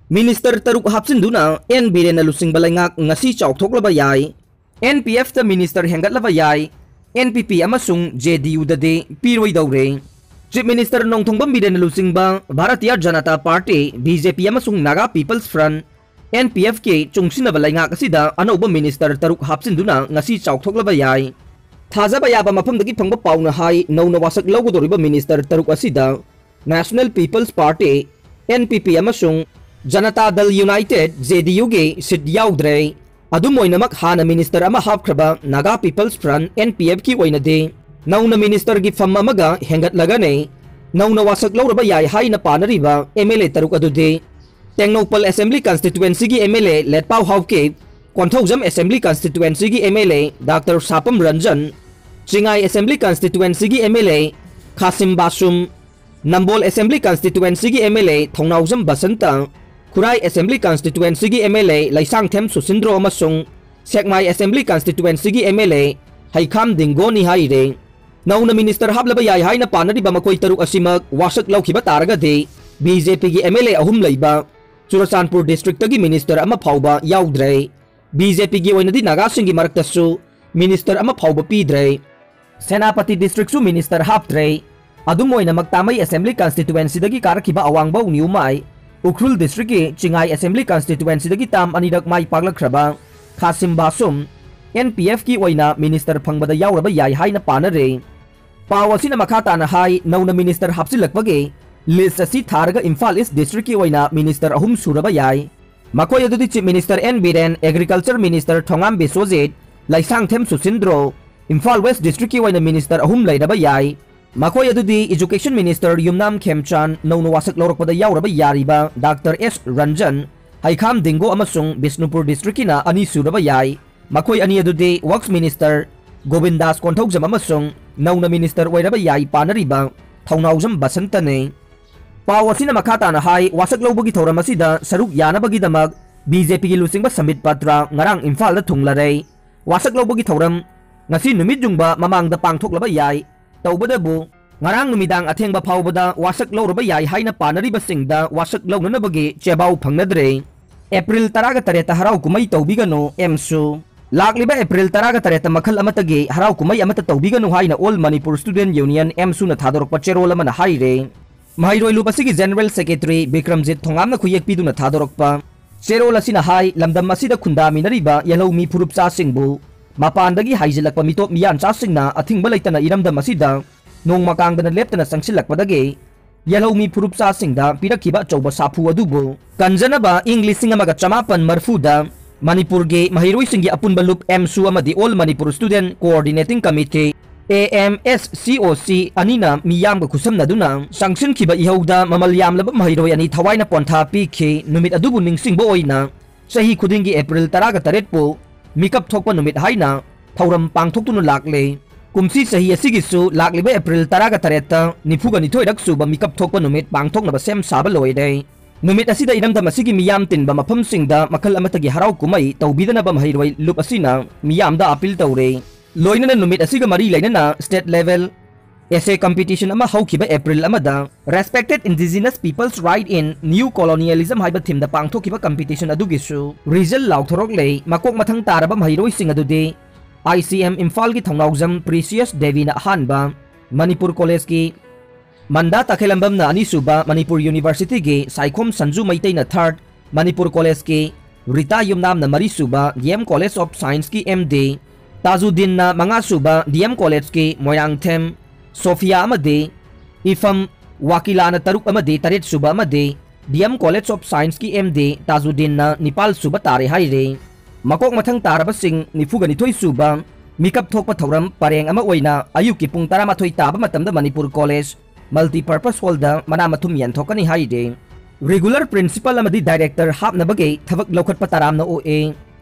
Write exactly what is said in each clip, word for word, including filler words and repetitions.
Minister ꯇꯔꯨꯛ ꯍꯥꯞꯆꯤꯟꯗꯨꯅ and ꯕꯤꯔꯦꯟꯅ ꯂꯨꯆꯤꯡꯕ ꯂꯩꯉꯥꯛ ꯉꯁꯤ ꯆꯥꯎꯊꯣꯛꯂꯕ ꯌꯥꯏ꯫ ꯑꯦꯟ ꯄꯤ ꯑꯦꯐꯇ minister ꯍꯦꯟꯒꯠꯂꯕ ꯌꯥꯏ꯫ ꯑꯦꯟ ꯄꯤ ꯄꯤ ꯑꯃꯁꯨꯡ ꯖꯦ ꯗꯤ ꯌꯨꯗꯗꯤ ꯄꯤꯔꯣꯏꯗꯧꯔꯦ꯫ Chief Minister ꯅꯣꯡꯊꯣꯝꯕꯝ ꯕꯤꯔꯦꯟꯅ ꯂꯨꯆꯤꯡꯕ Bharatiya Janata party, B J P, ꯑꯃꯁꯨꯡ Naga peoples front, N P ꯑꯦꯐꯀꯤ ꯆꯨꯡꯁꯤꯟꯅꯕ ꯂꯩꯉꯥꯛ ꯑꯁꯤꯗ ꯑꯅꯧꯕ minister ꯇꯔꯨꯛ ꯍꯥꯞꯆꯤꯟꯗꯨꯅ ꯉꯁꯤ ꯆꯥꯎꯊꯣꯛꯂꯕ ꯌꯥꯏ꯫ ꯊꯥꯖꯕ ꯌꯥꯕ ꯃꯐꯝꯗꯒꯤ ꯐꯪꯕ ꯄꯥꯎꯅ ꯍꯥꯏ, ꯅꯧꯅ ꯋꯥꯁꯛ ꯂꯧꯒꯗꯧꯔꯤꯕ minister ꯇꯔꯨꯛ ꯑꯁꯤꯗ National People's Party, N P P, ꯑꯃꯁꯨꯡ ꯖꯅꯇꯥ ꯗꯜ ꯌꯨꯅꯥꯏꯇꯦꯗ, J D U ꯒꯤ seat ꯌꯥꯎꯗ꯭ꯔꯦ꯫ ꯑꯗꯨꯝ ꯑꯣꯏꯅꯃꯛ, ꯍꯥꯟꯅ minister ꯑꯃ ꯍꯥꯞꯈ꯭ꯔꯕ Naga People's Front, N P F ꯀꯤ ꯑꯣꯏꯅꯗꯤ ꯅꯧꯅ minister ꯒꯤ ꯐꯝ ꯑꯃꯒ ꯍꯦꯟꯒꯠꯂꯒꯅꯤ ꯅꯧꯅ ꯋꯥꯁꯛ ꯂꯧꯔꯕ ꯌꯥꯏ ꯍꯥꯏꯅ ꯄꯥꯅꯔꯤꯕ M L A ꯇꯔꯨꯛ ꯑꯗꯨꯗꯤ ꯇꯦꯡꯅꯧꯄꯜ Assembly Constituency ꯒꯤ M L A ꯂꯦꯠꯄꯥꯎ Haokip, Konthoujam Assembly Constituency ꯒꯤ M L A Doctor ꯁꯥꯄꯝ Ranjan, Chingai Assembly Constituency ꯒꯤ M L A ꯈꯥꯁꯤꯝ ꯕꯥꯁꯨꯝ, Nambol Assembly Constituency ꯒꯤ M L A Thounaojam Basanta, Khurai Assembly Constituency ꯒꯤ M L A ꯂꯩꯁꯥꯡꯊꯦꯝ ꯁꯨꯁꯤꯟꯗ꯭ꯔꯣ ꯑꯃꯁꯨꯡ ꯁꯦꯛꯃꯥꯏ Assembly Constituency ꯒꯤ M L A ꯍꯩꯈꯥꯝ ꯗꯤꯡꯒꯣꯅꯤ ꯍꯥꯏꯔꯦ꯫ ꯅꯧꯅ minister ꯍꯥꯞꯂꯕ ꯌꯥꯏ ꯍꯥꯏꯅ ꯄꯥꯅꯔꯤꯕ ꯃꯈꯣꯏ ꯇꯔꯨꯛ ꯑꯁꯤꯃꯛ ꯋꯥꯁꯛ ꯂꯧꯈꯤꯕ ꯇꯥꯔꯒꯗꯤ, B J P ꯒꯤ M L A ꯑꯍꯨꯝ ꯂꯩꯕ ꯆꯨꯔꯆꯥꯟꯄꯨꯔ district ꯇꯒꯤ minister ꯑꯃ ꯐꯥꯎꯕ ꯌꯥꯎꯗ꯭ꯔꯦ꯫ B J P ꯒꯤ ꯑꯣꯏꯅꯗꯤ ꯅꯥꯒꯥꯁꯤꯡꯒꯤ ꯃꯔꯛꯇꯁꯨ minister ꯑꯃ ꯐꯥꯎꯕ ꯄꯤꯗ꯭ꯔꯦ꯫ ꯁꯦꯅꯥꯄꯇꯤ district ꯁꯨ minister ꯍꯥꯞꯇ꯭ꯔꯦ꯫ ꯑꯗꯨꯝ ꯑꯣꯏꯅꯃꯛ, ꯇꯥꯃꯩ Assembly Constituency ꯗꯒꯤ ꯀꯥꯔꯛꯈꯤꯕ ꯑꯋꯥꯡꯕꯧ ꯅ꯭ꯌꯨꯃꯥꯏ, ꯎꯈ꯭ꯔꯨꯜ district ꯀꯤ ꯆꯤꯡꯉꯥꯏ Assembly Constituency ꯗꯒꯤ term ꯑꯅꯤꯔꯛ ꯃꯥꯏ ꯄꯥꯛꯂꯛꯈ꯭ꯔꯕ ꯈꯥꯁꯤꯝ ꯕꯥꯁꯨꯝ, N P F ꯀꯤ ꯑꯣꯏꯅ minister ꯐꯪꯕꯗ ꯌꯥꯎꯔꯕ ꯌꯥꯏ ꯍꯥꯏꯅ ꯄꯥꯅꯔꯦ꯫ ꯄꯥꯎ ꯑꯁꯤꯅ ꯃꯈꯥ ꯇꯥꯅ ꯍꯥꯏ, ꯅꯧꯅ minister ꯍꯥꯞꯆꯤꯜꯂꯛꯄꯒꯤ list ꯑꯁꯤ ꯊꯥꯔꯒ ꯏꯝꯐꯥꯜ East district ꯀꯤ ꯑꯣꯏꯅ minister ꯑꯍꯨꯝ ꯁꯨꯔꯕ ꯌꯥꯏ꯫ ꯃꯈꯣꯏ ꯑꯗꯨꯗꯤ Chief Minister N Biren, Agriculture Minister ꯊꯣꯉꯥꯝ ꯕꯤꯁ꯭ꯋꯖꯤꯠ, ꯂꯩꯁꯥꯡꯊꯦꯝ ꯁꯨꯁꯤꯟꯗ꯭ꯔꯣ, ꯏꯝꯐꯥꯜ West district ꯀꯤ ꯑꯣꯏꯅ minister ꯑꯍꯨꯝ ꯂꯩꯔꯕ ꯌꯥꯏ꯫ ꯃꯈꯣꯏ ꯑꯗꯨꯗꯤ Education Minister ꯌꯨꯝꯅꯥꯝ ꯈꯦꯝꯆꯥꯟ, ꯅꯧꯅ ꯋꯥꯁꯛ ꯂꯧꯔꯛꯄꯗ ꯌꯥꯎꯔꯕ ꯌꯥꯔꯤꯕ Doctor S ꯔꯟꯖꯟ, ꯍꯩꯈꯥꯝ ꯗꯤꯡꯒꯣ ꯑꯃꯁꯨꯡ ꯕꯤꯁꯅꯨꯄꯨꯔ district ꯀꯤꯅ ꯑꯅꯤ ꯁꯨꯔꯕ ꯌꯥꯏ꯫ ꯃꯈꯣꯏ ꯑꯅꯤ ꯑꯗꯨꯗꯤ Works Minister ꯒꯣꯕꯤꯟꯗꯥꯁ ꯀꯣꯟꯊꯧꯖꯝ ꯑꯃꯁꯨꯡ ꯅꯧꯅ minister ꯑꯣꯏꯔꯕ ꯌꯥꯏ ꯄꯥꯅꯔꯤꯕ ꯊꯧꯅꯥꯎꯖꯝ ꯕꯁꯟꯇꯅꯤ꯫ ꯄꯥꯎ ꯑꯁꯤꯅ ꯃꯈꯥ ꯇꯥꯅ ꯍꯥꯏ, ꯋꯥꯁꯛ ꯂꯧꯕꯒꯤ ꯊꯧꯔꯝ ꯑꯁꯤꯗ ꯁꯔꯨꯛ ꯌꯥꯅꯕꯒꯤꯗꯃꯛ B J P ꯒꯤ ꯂꯨꯆꯤꯡꯕ ꯁꯝꯕꯤꯠ ꯄꯇ꯭ꯔ ꯉꯔꯥꯡ ꯏꯝꯐꯥꯜꯗ ꯊꯨꯡꯂꯔꯦ꯫ ꯋꯥꯁꯛ ꯂꯧꯕꯒꯤ ꯊꯧꯔꯝ ꯉꯁꯤ ꯅꯨꯃꯤꯠ ꯌꯨꯡꯕ ꯃꯃꯥꯡꯗ ꯄꯥꯡꯊꯣꯛꯂꯕ ꯌꯥꯏ꯫ ꯇꯧꯕꯗꯕꯨ ꯉꯔꯥꯡ ꯅꯨꯃꯤꯗꯥꯡ ꯑꯊꯦꯡꯕ ꯐꯥꯎꯕꯗ ꯋꯥꯁꯛ ꯂꯧꯔꯕ ꯌꯥꯏ ꯍꯥꯏꯅ ꯄꯥꯅꯔꯤꯕꯁꯤꯡꯗ ꯋꯥꯁꯛ ꯂꯧꯅꯅꯕꯒꯤ ꯆꯦꯕꯥꯎ ꯐꯪꯅꯗ꯭ꯔꯦ꯫ ꯑꯦꯄ꯭ꯔꯤꯜ ꯇꯔꯥꯒ ꯇꯔꯦꯠꯇ ꯍꯔꯥꯎ ꯀꯨꯝꯍꯩ ꯇꯧꯕꯤꯒꯅꯨ, ꯑꯦꯝꯁꯨ꯫ ꯂꯥꯛꯂꯤꯕ ꯑꯦꯄ꯭ꯔꯤꯜ ꯇꯔꯥꯒ ꯇꯔꯦꯠꯇ ꯃꯈꯜ ꯑꯃꯠꯇꯒꯤ ꯍꯔꯥꯎ ꯀꯨꯝꯍꯩ ꯑꯃꯠꯇ ꯇꯧꯕꯤꯒꯅꯨ ꯍꯥꯏꯅ All Manipur Student Union, ꯑꯦꯝꯁꯨꯅ ꯊꯥꯗꯣꯔꯛꯄ ꯆꯦꯔꯣꯜ ꯑꯃꯅ ꯍꯥꯏꯔꯦ꯫ ꯃꯍꯩꯔꯣꯏ ꯂꯨꯞ ꯑꯁꯤꯒꯤ General Secretary ꯕꯤꯀ꯭ꯔꯝꯖꯤꯠ ꯊꯣꯉꯥꯝꯅ ꯈꯨꯌꯦꯛ ꯄꯤꯗꯨꯅ ꯊꯥꯗꯣꯔꯛꯄ ꯆꯦꯔꯣꯜ ꯑꯁꯤꯅ ꯍꯥꯏ, ꯂꯝꯗꯝ ꯑꯁꯤꯗ ꯈꯨꯟꯗꯥꯃꯤꯟꯅꯔꯤꯕ ꯌꯦꯜꯍꯧꯃꯤ ꯐꯨꯔꯨꯞꯆꯥꯁꯤꯡꯕꯨ ꯃꯄꯥꯟꯗꯒꯤ ꯍꯥꯏꯖꯤꯜꯂꯛꯄ ꯃꯤꯇꯣꯞ ꯃꯤꯌꯥꯟꯆꯥꯁꯤꯡꯅ ꯑꯊꯤꯡꯕ ꯂꯩꯇꯅ ꯏꯔꯝꯗꯝ ꯑꯁꯤꯗ ꯅꯣꯡꯃ ꯀꯥꯡꯗꯅ ꯂꯦꯞꯇꯅ ꯆꯪꯁꯤꯜꯂꯛꯄꯗꯒꯤ ꯌꯦꯜꯍꯧꯃꯤ ꯐꯨꯔꯨꯞꯆꯥꯁꯤꯡꯗ ꯄꯤꯔꯛꯈꯤꯕ ꯑꯆꯧꯕ ꯁꯥꯐꯨ ꯑꯗꯨꯕꯨ ꯀꯟꯖꯅꯕ ꯏꯪ ꯂꯤꯁꯤꯡ ꯑꯃꯒ ꯆꯃꯥꯄꯟ ꯃꯔꯐꯨꯗ ꯃꯅꯤꯄꯨꯔꯒꯤ ꯃꯍꯩꯔꯣꯏꯁꯤꯡꯒꯤ ꯑꯄꯨꯟꯕ ꯂꯨꯞ, ꯑꯦꯝꯁꯨ ꯑꯃꯗꯤ All Manipur Student Coordinating Committee, A M S C ꯑꯣ ꯁꯤ, ꯑꯅꯤꯅ ꯃꯤꯌꯥꯝꯒ ꯈꯨꯠꯁꯝꯅꯗꯨꯅ ꯆꯪꯁꯤꯟꯈꯤꯕ ꯏꯍꯧꯗ ꯃꯃꯜ ꯌꯥꯝꯂꯕ ꯃꯍꯩꯔꯣꯏ ꯑꯅꯤ ꯊꯋꯥꯏꯅ ꯄꯣꯟꯊꯥ ꯄꯤꯈꯤ꯫ ꯅꯨꯃꯤꯠ ꯑꯗꯨꯕꯨ ꯅꯤꯡꯁꯤꯡꯕ ꯑꯣꯏꯅ ꯆꯍꯤ ꯈꯨꯗꯤꯡꯒꯤ ꯑꯦꯄ꯭ꯔꯤꯜ ꯇꯔꯥꯒ ꯇꯔꯦꯠꯄꯨ ꯃꯤꯀꯞ ꯊꯣꯛꯄ ꯅꯨꯃꯤꯠ ꯍꯥꯏꯅ ꯊꯧꯔꯝ ꯄꯥꯡꯊꯣꯛꯇꯨꯅ ꯂꯥꯛꯂꯦ꯫ ꯀꯨꯝꯁꯤ ꯆꯍꯤ ꯑꯁꯤꯒꯤꯁꯨ ꯂꯥꯛꯂꯤꯕ ꯑꯦꯄ꯭ꯔꯤꯜ ꯇꯔꯥꯒ ꯇꯔꯦꯠꯇ ꯅꯤꯐꯨꯒ ꯅꯤꯊꯣꯏꯔꯛ ꯁꯨꯕ ꯃꯤꯀꯞ ꯊꯣꯛꯄ ꯅꯨꯃꯤꯠ ꯄꯥꯡꯊꯣꯛꯅꯕ ꯁꯦꯝ ꯁꯥꯕ ꯂꯣꯏꯔꯦ꯫ ꯅꯨꯃꯤꯠ ꯑꯁꯤꯗ ꯏꯔꯝꯗꯝ ꯑꯁꯤꯒꯤ ꯃꯤꯌꯥꯝ ꯇꯤꯟꯕ ꯃꯐꯝꯁꯤꯡꯗ ꯃꯈꯜ ꯑꯃꯠꯇꯒꯤ ꯍꯔꯥꯎ ꯀꯨꯝꯍꯩ ꯇꯧꯕꯤꯗꯅꯕ ꯃꯍꯩꯔꯣꯏ ꯂꯨꯞ ꯑꯁꯤꯅ ꯃꯤꯌꯥꯝꯗ ꯑꯥꯄꯤꯜ ꯇꯧꯔꯦ꯫ ꯂꯣꯏꯅꯅ ꯅꯨꯃꯤꯠ ꯑꯁꯤꯒ ꯃꯔꯤ ꯂꯩꯅꯅ state level essay competition ꯑꯃ ꯍꯧꯈꯤꯕ ꯑꯦꯄ꯭ꯔꯤꯜ ꯑꯃꯗ Respected Indigenous People's Right in New Colonialism ꯍꯥꯏꯕ themeꯗ ꯄꯥꯡꯊꯣꯛꯈꯤꯕ competition ꯑꯗꯨꯒꯤꯁꯨ result ꯂꯥꯎꯊꯣꯔꯛꯂꯦ꯫ ꯃꯀꯣꯛ ꯃꯊꯪ ꯇꯥꯔꯕ ꯃꯍꯩꯔꯣꯏꯁꯤꯡ ꯑꯗꯨꯗꯤ ꯑꯥꯏ ꯁꯤ ꯑꯦꯝ ꯏꯝꯐꯥꯜꯒꯤ ꯊꯧꯅꯥꯎꯖꯝ ꯄ꯭ꯔꯤꯁꯤꯌꯁ ꯗꯦꯕꯤꯅ ꯑꯍꯥꯟꯕ, ꯃꯅꯤꯄꯨꯔ ꯀꯣꯂꯦꯖꯀꯤ ꯃꯟꯗꯥ ꯇꯈꯦꯂꯝꯕꯝꯅ ꯑꯅꯤꯁꯨꯕ, ꯃꯅꯤꯄꯨꯔ ꯌꯨꯅꯤꯚꯔꯁꯤꯇꯤꯒꯤ ꯁꯥꯏꯈꯣꯝ ꯁꯟꯖꯨ ꯃꯩꯇꯩꯅ third, ꯃꯅꯤꯄꯨꯔ ꯀꯣꯂꯦꯖꯀꯤ ꯔꯤꯇꯥ ꯌꯨꯝꯅꯥꯝꯅ ꯃꯔꯤꯁꯨꯕ, ꯗꯤ ꯑꯦꯝ College of Scienceꯀꯤ ꯑꯦꯝ ꯗꯤ ꯇꯥꯖꯨꯗꯤꯟꯅ ꯃꯉꯥꯁꯨꯕ, ꯗꯤ ꯑꯦꯝ ꯀꯣꯂꯦꯖꯀꯤ ꯃꯣꯏꯔꯥꯡꯊꯦꯝ ꯁꯣꯐꯤꯌꯥ ꯑꯃꯗꯤ ꯏꯐꯝ ꯋꯥꯀꯤꯂꯥꯅ ꯇꯔꯨꯛ ꯑꯃꯗꯤ ꯇꯔꯦꯠꯁꯨꯕ ꯑꯃꯗꯤ ꯗꯤ ꯑꯦꯝ College of Scienceꯀꯤ ꯑꯦꯝ ꯗꯤ ꯇꯥꯖꯨꯗꯤꯟꯅ ꯅꯤꯄꯥꯜꯁꯨꯕ ꯇꯥꯔꯦ ꯍꯥꯏꯔꯤ꯫ ꯃꯀꯣꯛ ꯃꯊꯪ ꯇꯥꯔꯕꯁꯤꯡ ꯅꯤꯐꯨꯒ ꯅꯤꯊꯣꯏ ꯁꯨꯕ ꯃꯤꯀꯞ ꯊꯣꯛꯄ ꯊꯧꯔꯝ ꯄꯔꯦꯡ ꯑꯃ ꯑꯣꯏꯅ ꯑꯌꯨꯛꯀꯤ ꯄꯨꯡ ꯇꯔꯥꯃꯥꯊꯣꯏ ꯇꯥꯕ ꯃꯇꯝꯗ ꯃꯅꯤꯄꯨꯔ ꯀꯣꯂꯦꯖ Multipurpose Hallꯗ ꯃꯅꯥ ꯃꯊꯨꯝ ꯌꯦꯟꯊꯣꯛꯀꯅꯤ ꯍꯥꯏꯔꯤ꯫ Regular Principal ꯑꯃꯗꯤ Director ꯍꯥꯞꯅꯕꯒꯤ ꯊꯕꯛ ꯂꯧꯈꯠꯄ ꯇꯔꯥꯝꯅ ꯑꯣꯛꯑꯦ꯫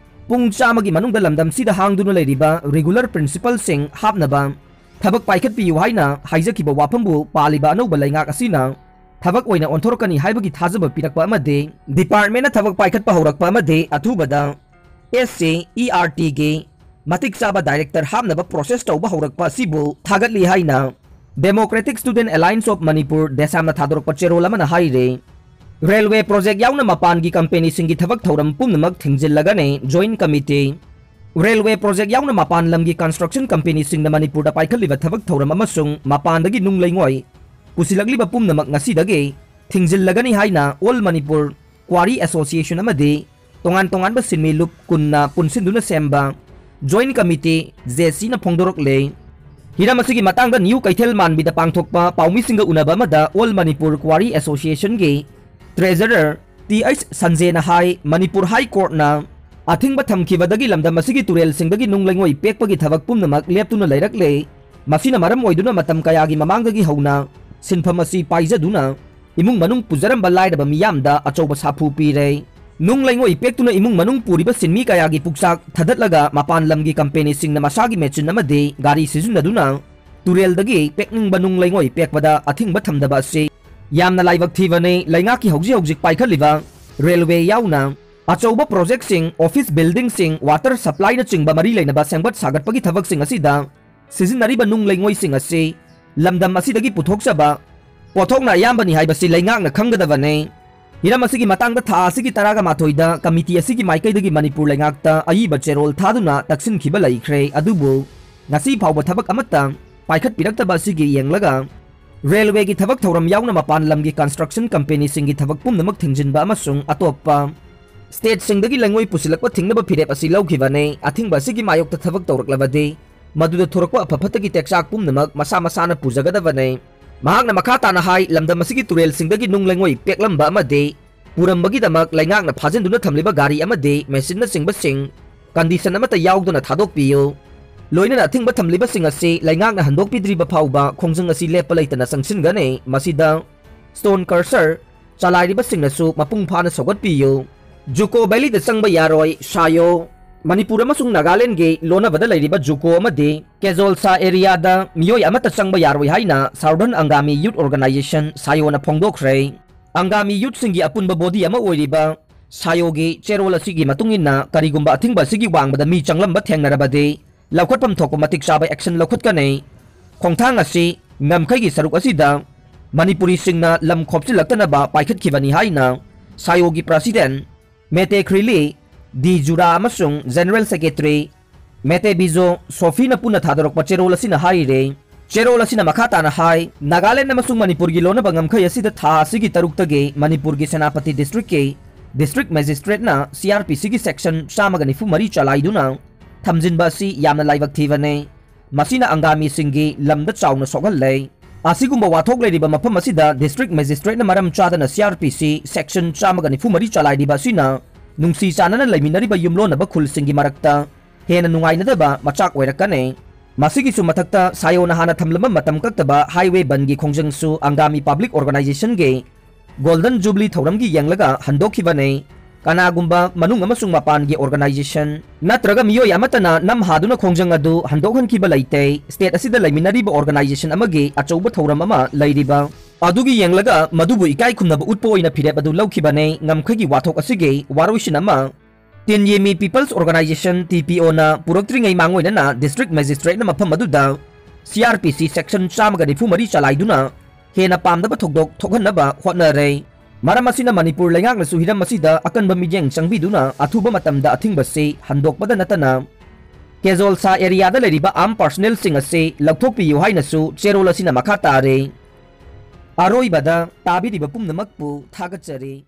ꯄꯨꯡ ꯆꯥꯝꯃꯒꯤ ꯃꯅꯨꯡꯗ ꯂꯝꯗꯝꯁꯤꯗ ꯍꯥꯡꯗꯨꯅ ꯂꯩꯔꯤꯕ Regular Principalꯁꯤꯡ ꯍꯥꯞꯅꯕ ꯊꯕꯛ ꯄꯥꯏꯈꯠꯄꯤꯌꯨ ꯍꯥꯏꯅ ꯍꯥꯏꯖꯈꯤꯕ ꯋꯥꯐꯝꯕꯨ ꯄꯥꯜꯂꯤꯕ ꯑꯅꯧꯕ ꯂꯩꯉꯥꯛ ꯑꯁꯤꯅ ꯊꯕꯛ ꯑꯣꯏꯅ ꯑꯣꯟꯊꯣꯔꯛꯀꯅꯤ ꯍꯥꯏꯕꯒꯤ ꯊꯥꯖꯕ ꯄꯤꯔꯛꯄ ꯑꯃꯗꯤ departmentꯅ ꯊꯕꯛ ꯄꯥꯏꯈꯠꯄ ꯍꯧꯔꯛꯄ ꯑꯃꯗꯤ ꯑꯊꯨꯕꯗ SCERTꯒꯤ ꯃꯇꯤꯛ ꯆꯥꯕ Director ꯍꯥꯞꯅꯕ process ꯇꯧꯕ ꯍꯧꯔꯛꯄ ꯑꯁꯤꯕꯨ ꯊꯥꯒꯠꯂꯤ ꯍꯥꯏꯅ Democratic Student Alliance of Manipur, ꯗꯦꯁꯥꯝꯅ ꯊꯥꯗꯣꯔꯛꯄ ꯆꯦꯔꯣꯜ ꯑꯃꯅ ꯍꯥꯏꯔꯤ, ꯔꯦꯜꯋꯦ ꯄ꯭ꯔꯣꯖꯦꯛ ꯌꯥꯎꯅ ꯃꯄꯥꯟꯒꯤ ꯀꯝꯄꯦꯅꯤꯁꯤꯡꯒꯤ ꯊꯕꯛ ꯊꯧꯔꯝ ꯄꯨꯝꯅꯃꯛ ꯊꯤꯡꯖꯤꯜꯂꯒꯅꯤ꯫ Joint Committee꯫ ꯔꯦꯜꯋꯦ ꯄ꯭ꯔꯣꯖꯦꯛ ꯌꯥꯎꯅ ꯃꯄꯥꯟ ꯂꯝꯒꯤ ꯀꯟꯁꯇ꯭ꯔꯛꯁꯟ ꯀꯝꯄꯦꯅꯤꯁꯤꯡꯅ ꯃꯅꯤꯄꯨꯔꯗ ꯄꯥꯏꯈꯠꯂꯤꯕ ꯊꯕꯛ ꯊꯧꯔꯝ ꯑꯃꯁꯨꯡ ꯃꯄꯥꯟꯗꯒꯤ ꯅꯨꯡ ꯂꯩꯉꯣꯏ ꯄꯨꯁꯤꯜꯂꯛꯂꯤꯕ ꯄꯨꯝꯅꯃꯛ ꯉꯁꯤꯗꯒꯤ ꯊꯤꯡꯖꯤꯜꯂꯒꯅꯤ ꯍꯥꯏꯅ All Manipur Quarry Association ꯑꯃꯗꯤ ꯇꯣꯉꯥꯟ ꯇꯣꯉꯥꯟꯕ ꯁꯤꯟꯃꯤ ꯂꯨꯞ ꯀꯨꯟꯅ ꯄꯨꯟꯁꯤꯟꯗꯨꯅ ꯁꯦꯝꯕ Joint Committee, ꯖꯦ ꯁꯤꯅ ꯐꯣꯡꯗꯣꯔꯛꯂꯦ꯫ ꯍꯤꯔꯝ ꯑꯁꯤꯒꯤ ꯃꯇꯥꯡꯗ ꯅ꯭ꯌꯨ ꯀꯩꯊꯦꯜ ꯃꯥꯟꯕꯤꯗ ꯄꯥꯡꯊꯣꯛꯄ ꯄꯥꯎꯃꯤꯁꯤꯡꯒ ꯎꯅꯕ ꯑꯃꯗ All Manipur Quarry Associationꯒꯤ Treasurer ꯇꯤ ꯑꯩꯆ ꯁꯟꯖꯦꯅ ꯍꯥꯏ, ꯃꯅꯤꯄꯨꯔ ꯍꯥꯏ ꯀꯣꯔꯠꯅ ꯑꯊꯤꯡꯕ ꯊꯝꯈꯤꯕꯗꯒꯤ ꯂꯝꯗꯝ ꯑꯁꯤꯒꯤ ꯇꯨꯔꯦꯜꯁꯤꯡꯗꯒꯤ ꯅꯨꯡ ꯂꯩꯉꯣꯏ ꯄꯦꯛꯄꯒꯤ ꯊꯕꯛ ꯄꯨꯝꯅꯃꯛ ꯂꯦꯞꯇꯨꯅ ꯂꯩꯔꯛꯂꯦ꯫ ꯃꯁꯤꯅ ꯃꯔꯝ ꯑꯣꯏꯗꯨꯅ ꯃꯇꯝ ꯀꯌꯥꯒꯤ ꯃꯃꯥꯡꯗꯒꯤ ꯍꯧꯅ ꯁꯤꯟꯐꯝ ꯑꯁꯤ ꯄꯥꯏꯖꯗꯨꯅ ꯏꯃꯨꯡ ꯃꯅꯨꯡ ꯄꯨꯖꯔꯝꯕ ꯂꯥꯏꯔꯕ ꯃꯤꯌꯥꯝꯗ ꯑꯆꯧꯕ ꯁꯥꯐꯨ ꯄꯤꯔꯦ꯫ ꯅꯨꯡ ꯂꯩꯉꯣꯏ ꯄꯦꯛꯇꯨꯅ ꯏꯃꯨꯡ ꯃꯅꯨꯡ ꯄꯨꯔꯤꯕ ꯁꯤꯟꯃꯤ ꯀꯌꯥꯒꯤ ꯄꯨꯛꯆꯥꯛ ꯊꯥꯗꯠꯂꯒ ꯃꯄꯥꯟ ꯂꯝꯒꯤ ꯀꯝꯄꯦꯅꯤꯁꯤꯡꯅ ꯃꯁꯥꯒꯤ ꯃꯦꯆꯤꯟ ꯑꯃꯗꯤ ꯒꯥꯔꯤ ꯁꯤꯖꯤꯟꯅꯗꯨꯅ ꯇꯨꯔꯦꯜꯗꯒꯤ ꯄꯦꯛꯅꯤꯡꯕ ꯅꯨꯡ ꯂꯩꯉꯣꯏ ꯄꯦꯛꯄꯗ ꯑꯊꯤꯡꯕ ꯊꯝꯗꯕ ꯑꯁꯤ ꯌꯥꯝꯅ ꯂꯥꯏꯕꯛ ꯊꯤꯕꯅꯤ꯫ ꯂꯩꯉꯥꯛꯀꯤ ꯍꯧꯖꯤꯛ ꯍꯧꯖꯤꯛ ꯄꯥꯏꯈꯠꯂꯤꯕ ꯔꯦꯜꯋꯦ ꯌꯥꯎꯅ ꯑꯆꯧꯕ ꯄ꯭ꯔꯣꯖꯦꯛꯁꯤꯡ, ꯑꯣꯐꯤꯁ ꯕꯤꯜꯗꯤꯡꯁꯤꯡ, ꯋꯥꯇꯔ ꯁꯄ꯭ꯂꯥꯏꯅꯆꯤꯡꯕ ꯃꯔꯤ ꯂꯩꯅꯕ ꯁꯦꯝꯒꯠ ꯁꯥꯒꯠꯄꯒꯤ ꯊꯕꯛꯁꯤꯡ ꯑꯁꯤꯗ ꯁꯤꯖꯤꯟꯅꯔꯤꯕ ꯅꯨꯡ ꯂꯩꯉꯣꯏꯁꯤꯡ ꯑꯁꯤ ꯂꯝꯗꯝ ꯑꯁꯤꯗꯒꯤ ꯄꯨꯊꯣꯛꯆꯕ ꯄꯣꯠꯊꯣꯛꯅ ꯑꯌꯥꯝꯕꯅꯤ ꯍꯥꯏꯕꯁꯤ ꯂꯩꯉꯥꯛꯅ ꯈꯪꯒꯗꯕꯅꯤ꯫ ꯍꯤꯔꯝ ꯑꯁꯤꯒꯤ ꯃꯇꯥꯡꯗ ꯊꯥ ꯑꯁꯤꯒꯤ ꯇꯔꯥꯒ ꯃꯥꯊꯣꯏꯗ ꯀꯃꯤꯇꯤ ꯑꯁꯤꯒꯤ ꯃꯥꯏꯀꯩꯗꯒꯤ ꯃꯅꯤꯄꯨꯔ ꯂꯩꯉꯥꯛꯇ ꯑꯏꯕ ꯆꯦꯔꯣꯜ ꯊꯥꯗꯨꯅ ꯇꯛꯁꯤꯟꯈꯤꯕ ꯂꯩꯈ꯭ꯔꯦ, ꯑꯗꯨꯕꯨ ꯉꯁꯤ ꯐꯥꯎꯕ ꯊꯕꯛ ꯑꯃꯠꯇ ꯄꯥꯏꯈꯠꯄꯤꯔꯛꯇꯕ ꯑꯁꯤꯒꯤ ꯌꯦꯡꯂꯒ ꯔꯦꯜꯋꯦꯒꯤ ꯊꯕꯛ ꯊꯧꯔꯝ ꯌꯥꯎꯅ ꯃꯄꯥꯟ ꯂꯝꯒꯤ ꯀꯟꯁꯇ꯭ꯔꯛꯁꯟ ꯀꯝꯄꯦꯅꯤꯁꯤꯡꯒꯤ ꯊꯕꯛ ꯄꯨꯝꯅꯃꯛ ꯊꯤꯡꯖꯤꯟꯕ ꯑꯃꯁꯨꯡ ꯑꯇꯣꯞꯄ ꯁ꯭ꯇꯦꯠꯁꯤꯡꯗꯒꯤ ꯂꯩꯉꯣꯏ ꯄꯨꯁꯤꯜꯂꯛꯄ ꯊꯤꯡꯅꯕ ꯐꯤꯔꯦꯞ ꯑꯁꯤ ꯂꯧꯈꯤꯕꯅꯤ꯫ ꯑꯊꯤꯡꯕ ꯑꯁꯤꯒꯤ ꯃꯥꯌꯣꯛꯇ ꯊꯕꯛ ꯇꯧꯔꯛꯂꯕꯗꯤ ꯃꯗꯨꯗ ꯊꯣꯔꯛꯄ ꯑꯐ ꯐꯠꯇꯒꯤ ꯇꯦꯛꯆꯥꯛ ꯄꯨꯝꯅꯃꯛ ꯃꯁꯥ ꯃꯁꯥꯅ ꯄꯨꯖꯒꯗꯕꯅꯤ꯫ ꯃꯍꯥꯛꯅ ꯃꯈꯥ ꯇꯥꯅ ꯍꯥꯏ, ꯂꯝꯗꯝ ꯑꯁꯤꯒꯤ ꯇꯨꯔꯦꯜꯁꯤꯡꯗꯒꯤ ꯅꯨꯡ ꯂꯩꯉꯣꯏ ꯄꯦꯛꯂꯝꯕ ꯑꯃꯗꯤ ꯄꯨꯔꯝꯕꯒꯤꯗꯃꯛ ꯂꯩꯉꯥꯛꯅ ꯐꯥꯖꯤꯟꯗꯨꯅ ꯊꯝꯂꯤꯕ ꯒꯥꯔꯤ ꯑꯃꯗꯤ ꯃꯦꯆꯤꯟꯅꯆꯤꯡꯕꯁꯤꯡ ꯀꯟꯗꯤꯁꯟ ꯑꯃꯠꯇ ꯌꯥꯎꯗꯅ ꯊꯥꯗꯣꯛꯄꯤꯌꯨ꯫ ꯂꯣꯏꯅꯅ ꯑꯊꯤꯡꯕ ꯊꯝꯂꯤꯕꯁꯤꯡ ꯑꯁꯤ ꯂꯩꯉꯥꯛꯅ ꯍꯟꯗꯣꯛꯄꯤꯗ꯭ꯔꯤꯕ ꯐꯥꯎꯕ ꯈꯣꯡꯖꯪ ꯑꯁꯤ ꯂꯦꯞꯄ ꯂꯩꯇꯅ ꯆꯪꯁꯤꯟꯒꯅꯤ꯫ ꯃꯁꯤꯗ ꯁ꯭ꯇꯣꯟ ꯀ꯭ꯔꯁꯔ ꯆꯂꯥꯏꯔꯤꯕꯁꯤꯡꯅꯁꯨ ꯃꯄꯨꯡ ꯐꯥꯅ ꯁꯧꯒꯠꯄꯤꯌꯨ꯫ ꯖꯨꯀꯣ ꯚꯦꯂꯤꯗ ꯆꯪꯕ ꯌꯥꯔꯣꯏ, ꯁꯥꯌꯣ꯫ ꯃꯅꯤꯄꯨꯔ ꯑꯃꯁꯨꯡ ꯅꯥꯒꯥꯂꯦꯟꯗꯒꯤ ꯂꯣꯟꯅꯕꯗ ꯂꯩꯔꯤꯕ ꯖꯨꯀꯣ ꯑꯃꯗꯤ ꯀꯦꯖꯣꯜꯁꯥ ꯑꯦꯔꯤꯌꯥꯗ ꯃꯤꯑꯣꯏ ꯑꯃꯠꯇ ꯆꯪꯕ ꯌꯥꯔꯣꯏ ꯍꯥꯏꯅ Southern Angami Youth Organization, ꯁꯥꯌꯣꯅ ꯐꯣꯡꯗꯣꯛꯈ꯭ꯔꯦ꯫ Angami ꯌꯨꯠꯁꯤꯡꯒꯤ ꯑꯄꯨꯟꯕ ꯕꯣꯗꯤ ꯑꯃ ꯑꯣꯏꯔꯤꯕ ꯁꯥꯌꯣꯒꯤ ꯆꯦꯔꯣꯜ ꯑꯁꯤꯒꯤ ꯃꯇꯨꯡ ꯏꯟꯅ, ꯀꯔꯤꯒꯨꯝꯕ ꯑꯊꯤꯡꯕ ꯑꯁꯤꯒꯤ ꯋꯥꯡꯃꯗ ꯃꯤ ꯆꯪꯂꯝꯕ ꯊꯦꯡꯅꯔꯕꯗꯤ ꯂꯧꯈꯠꯐꯝ ꯊꯣꯛꯄ ꯃꯇꯤꯛ ꯆꯥꯕ ꯑꯦꯛꯁꯟ ꯂꯧꯈꯠꯀꯅꯤ꯫ ꯈꯣꯡꯊꯥꯡ ꯑꯁꯤ ꯉꯝꯈꯩꯒꯤ ꯁꯔꯨꯛ ꯑꯁꯤꯗ ꯃꯅꯤꯄꯨꯔꯤꯁꯤꯡꯅ ꯂꯝ ꯈꯣꯞꯆꯤꯜꯂꯛꯇꯅꯕ ꯄꯥꯏꯈꯠꯈꯤꯕꯅꯤ ꯍꯥꯏꯅ ꯁꯥꯌꯣꯒꯤ president ꯃꯦꯇꯦ ꯈ꯭ꯔꯤꯂꯤ ꯗꯤ ꯖꯨꯔꯥ ꯑꯃꯁꯨꯡ general secretary ꯃꯦꯇꯦ ꯕꯤꯖꯣ ꯁꯣꯐꯤꯅ ꯄꯨꯟꯅ ꯊꯥꯗꯣꯔꯛꯄ ꯆꯦꯔꯣꯜ ꯑꯁꯤꯅ ꯍꯥꯏꯔꯦ꯫ ꯆꯦꯔꯣꯜ ꯑꯁꯤꯅ ꯃꯈꯥ ꯇꯥꯅ ꯍꯥꯏ, ꯅꯥꯒꯥꯂꯦꯟ ꯑꯃꯁꯨꯡ ꯃꯅꯤꯄꯨꯔꯒꯤ ꯂꯣꯟꯅꯕ ꯉꯝꯈꯩ ꯑꯁꯤꯗ ꯊꯥ ꯑꯁꯤꯒꯤ ꯇꯔꯨꯛꯇꯒꯤ ꯃꯅꯤꯄꯨꯔꯒꯤ ꯁꯦꯅꯥꯄꯇꯤ districtꯀꯤ district magistrateꯅ CrPCꯒꯤ section ꯆꯥꯝꯃꯒ ꯅꯤꯐꯨ ꯃꯔꯤ ꯆꯂꯥꯏꯗꯨꯅ ꯊꯝꯖꯤꯟꯕ ꯑꯁꯤ ꯌꯥꯝꯅ ꯂꯥꯏꯕꯛ ꯊꯤꯕꯅꯤ꯫ ꯃꯁꯤꯅ ꯑꯪꯒꯥꯃꯤꯁꯤꯡꯒꯤ ꯂꯝꯗ ꯆꯥꯎꯅ ꯁꯣꯛꯍꯜꯂꯦ꯫ ꯑꯁꯤꯒꯨꯝꯕ ꯋꯥꯊꯣꯛ ꯂꯩꯔꯤꯕ ꯃꯐꯝ ꯑꯁꯤꯗ district magistrateꯅ ꯃꯔꯝ ꯆꯥꯗꯅ CrPC section ꯆꯥꯝꯃꯒ ꯅꯤꯐꯨ ꯃꯔꯤ ꯆꯂꯥꯏꯔꯤꯕ ꯑꯁꯤꯅ ꯅꯨꯡꯁꯤ ꯆꯥꯟꯅꯅ ꯂꯩꯃꯤꯟꯅꯔꯤꯕ ꯌꯨꯝꯂꯣꯟꯅꯕ ꯈꯨꯜꯁꯤꯡꯒꯤ ꯃꯔꯛꯇ ꯍꯦꯟꯅ ꯅꯨꯡꯉꯥꯏꯅꯗꯕ ꯃꯆꯥꯛ ꯑꯣꯏꯔꯛꯀꯅꯤ꯫ ꯃꯁꯤꯒꯤꯁꯨ ꯃꯊꯛꯇ ꯁꯥꯌꯣꯅ ꯍꯥꯟꯅ ꯊꯝꯂꯝꯕ ꯃꯇꯝ ꯀꯛꯇꯕ highway ꯕꯟꯒꯤ ꯈꯣꯡꯖꯪꯁꯨ Angami public organizationꯒꯤ Golden Jubilee ꯊꯧꯔꯝꯒꯤ ꯌꯦꯡꯂꯒ ꯍꯟꯗꯣꯛꯈꯤꯕꯅꯤ꯫ ꯀꯅꯥꯒꯨꯝꯕ ꯃꯅꯨꯡ ꯑꯃꯁꯨꯡ ꯃꯄꯥꯟꯒꯤ organization ꯅꯠꯇ꯭ꯔꯒ ꯃꯤꯑꯣꯏ ꯑꯃꯠꯇꯅ ꯅꯝꯍꯥꯗꯨꯅ ꯈꯣꯡꯖꯪ ꯑꯗꯨ ꯍꯟꯗꯣꯛꯍꯟꯈꯤꯕ ꯂꯩꯇꯦ꯫ State ꯑꯁꯤꯗ ꯂꯩꯃꯤꯟꯅꯔꯤꯕ organization ꯑꯃꯒꯤ ꯑꯆꯧꯕ ꯊꯧꯔꯝ ꯑꯃ ꯂꯩꯔꯤꯕ ꯑꯗꯨꯒꯤ ꯌꯦꯡꯂꯒ ꯃꯗꯨꯕꯨ ꯏꯀꯥꯏ ꯈꯨꯝꯅꯕ ꯎꯠꯄ ꯑꯣꯏꯅ ꯐꯤꯔꯦꯞ ꯑꯗꯨ ꯂꯧꯈꯤꯕꯅꯤ꯫ ꯉꯝꯈꯩꯒꯤ ꯋꯥꯊꯣꯛ ꯑꯁꯤꯒꯤ ꯋꯥꯔꯣꯏꯁꯤꯟ ꯑꯃ ꯇꯤꯟꯌꯦꯃꯤ People's Organization, TPOꯅ ꯄꯨꯔꯛꯇ꯭ꯔꯤꯉꯩ ꯃꯥꯡꯑꯣꯏꯅꯅ district magistrateꯅ ꯃꯐꯝ ꯑꯗꯨꯗ CrPC section ꯆꯥꯝꯃꯒ ꯅꯤꯐꯨ ꯃꯔꯤ ꯆꯂꯥꯏꯗꯨꯅ ꯍꯦꯟꯅ ꯄꯥꯝꯗꯕ ꯊꯧꯗꯣꯛ ꯊꯣꯛꯍꯟꯅꯕ ꯍꯣꯠꯅꯔꯦ꯫ ꯃꯔꯝ ꯑꯁꯤꯅ ꯃꯅꯤꯄꯨꯔ ꯂꯩꯉꯥꯛꯅꯁꯨ ꯍꯤꯔꯝ ꯑꯁꯤꯗ ꯑꯀꯟꯕ ꯃꯤꯠꯌꯦꯡ ꯆꯪꯕꯤꯗꯨꯅ ꯑꯊꯨꯕ ꯃꯇꯝꯗ ꯑꯊꯤꯡꯕꯁꯤ ꯍꯟꯗꯣꯛꯄꯗ ꯅꯠꯇꯅ ꯀꯦꯖꯣꯜꯁꯥ areaꯗ ꯂꯩꯔꯤꯕ armed personnelꯁꯤꯡ ꯑꯁꯤ ꯂꯧꯊꯣꯛꯄꯤꯌꯨ ꯍꯥꯏꯅꯁꯨ ꯆꯦꯔꯣꯜ ꯑꯁꯤꯅ ꯃꯈꯥ ꯇꯥꯔꯦ꯫ ꯑꯔꯣꯏꯕꯗ ꯇꯥꯕꯤꯔꯤꯕ ꯄꯨꯝꯅꯃꯛꯄꯨ ꯊꯥꯒꯠꯆꯔꯤ꯫